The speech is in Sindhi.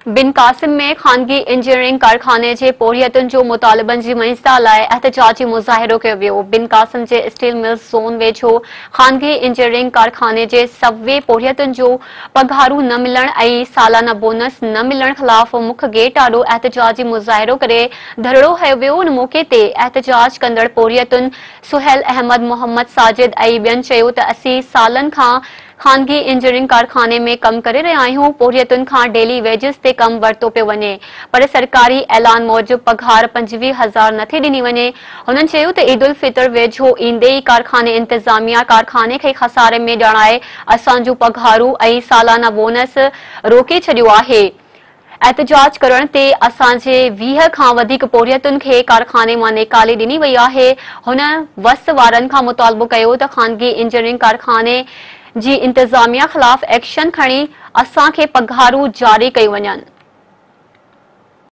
بن قاسم ۾ خانگي انجنيئرنگ ڪارخاني جي پورهيتن جو مطالبن جي مڃتا لاء احتجاجي مظاهرو ڪيو ويو. بن قاسم جي اسٽيل ملز زون ويجهو خانگي انجنيئرنگ ڪارخاني جي سوين پورهيتن جو پگهارون نه ملڻ ۽ سالانه بونس نه ملڻ خلاف مک گيٽ آڏو احتجاجي مظاهرو ڪري ڌرڻو هنيو ويو. ان موقعي تي احتجاج ڪندڙ پورهيتن سهيل احمد، محمد ساجد ۽ ٻين چيو ته اسين سالن کان خانگي انجنيئرنگ ڪارخاني ۾ ڪم ڪري رهيا آهيون، پورهيتن کان ڊيلي ويجز تي ڪم ورتو پيو وڃي پر سرڪاري اعلان موجب پگهار 25 هزار نٿي ڏني وڃي. هنن چيو ته عيدالفطر ويجهو ايندي ئي ڪارخاني انتظاميا ڪارخاني کي خساري ۾ ڄاڻائي اسان جون پگهارون ۽ سالانه بونس روڪي ڇڏيو آهي. احتجاج ڪرڻ تي اسان جي 20 کان وڌيڪ پورهيتن کي ڪارخاني مان نيڪالي ڏني وئي آهي. هن وس وارن کان مطالبو ڪيو ته خانگي انجنيئرنگ ڪارخاني جي انتظاميا خلاف ايڪشن کڻي اسان کي پگهارون جاري ڪيون وڃن.